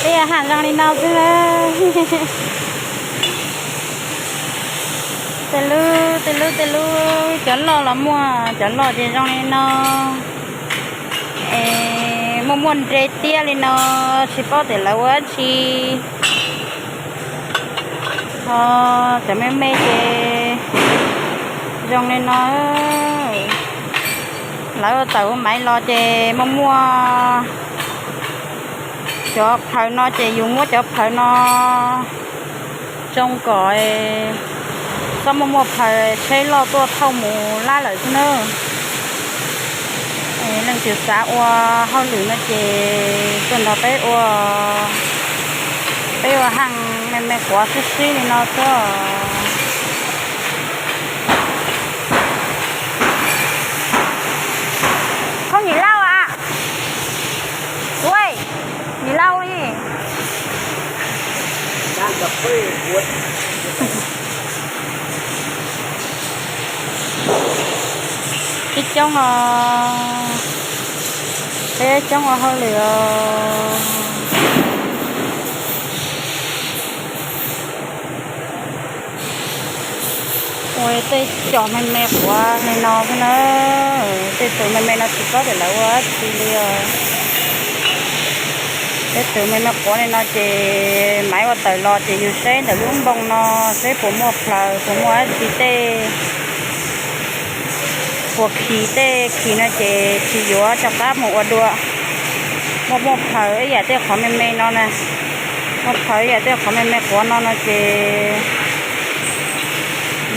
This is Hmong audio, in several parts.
Tej ham zoo li no xwb na. Tej lub, tej lub, tej lub, cov loj los muaj, cov loj ces zoo li no. Es muaj muaj nre tiab li no, tsis paub tias lawv ua dab tsi. Ho cov me me ces zoo li no. Lawv ua tawm ua maiv los ces muaj muaj cov plhaws no ces yus muab cov plhaws no tsoo kom txhob muaj muaj plhaws tsheb loj tuaj thauj mus lab lawm xwb na. Leej twg xav ua hauj lwm no ces tuaj nrog peb ua, peb ua haj me me quav sib sib li no xwb. Khaub Nyij Lauj a, ua Nyij Lauj li. Ib coob os, peb coob ua hauj lwm os. Ua tej cov me me quav li no xwb na. Tej tus me me no tsis paub tias lawv ua dab tsi li os. Tej tus me me quav li no ces maiv ua tawm los ces yus saib ntawm lub npoo no, saib puas muaj plhaws, puas muaj dab tsi tej, puas khi tej, khi no ces tsis yuav, rov qab mus ua dua. Muaj muaj plhaws ib yam tej qhov me me no na, muaj plhaws ib yam tej qhov me me quav no no ces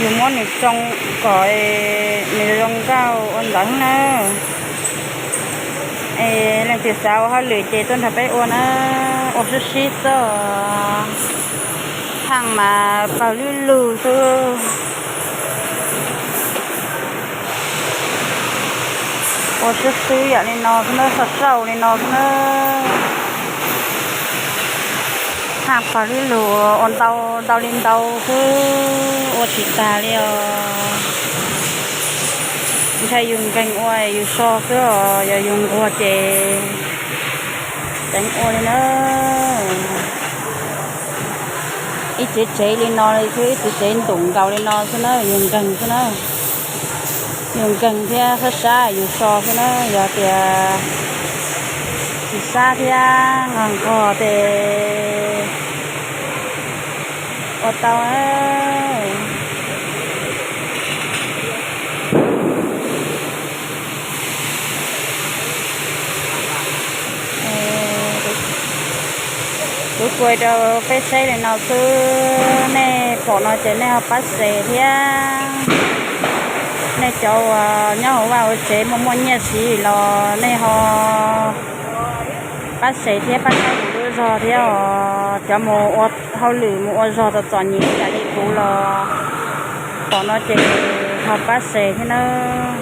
yus muab nws tsoo kom nws zoo nkauj ua ntawd na. Es leej twg xav ua hauj lwm ces tuaj nrog peb ua na, ua sib sib xwb. Haj mas pawg lug lug xwb. Ua sib sib yam li no xwb na, sau sau li no xwb na. Haj pawg lug lug, ua ntau ntau li ntau xwb, ua tsis tag li os. Ntshai yus nkeeg ua yus so xwb os, yog yus nquag ces tseev ua li na. Ib tsev tsev li no li xwb, ib tsev tsev ntum nkaus li no xwb na, yus nkeeg xwb na. Yus nkeeg thiab sab sab yus so xwb na, yog tias tsis sab thiab nqog nqog ces ua tau. Kuv kuaj rau peb saib li no xwb, nej pom no ces nej ho pab share thiab. Nej cov uas nyob hauv vaj hauv tsev muaj muaj nyiaj siv los nej ho pab share thiab pab saib kuv lub zog thiab os. Cov mus ua hauj lwm mus ua zog txom txom nyem ib yam li kuv los pom no ces ho pab share thiab nawb.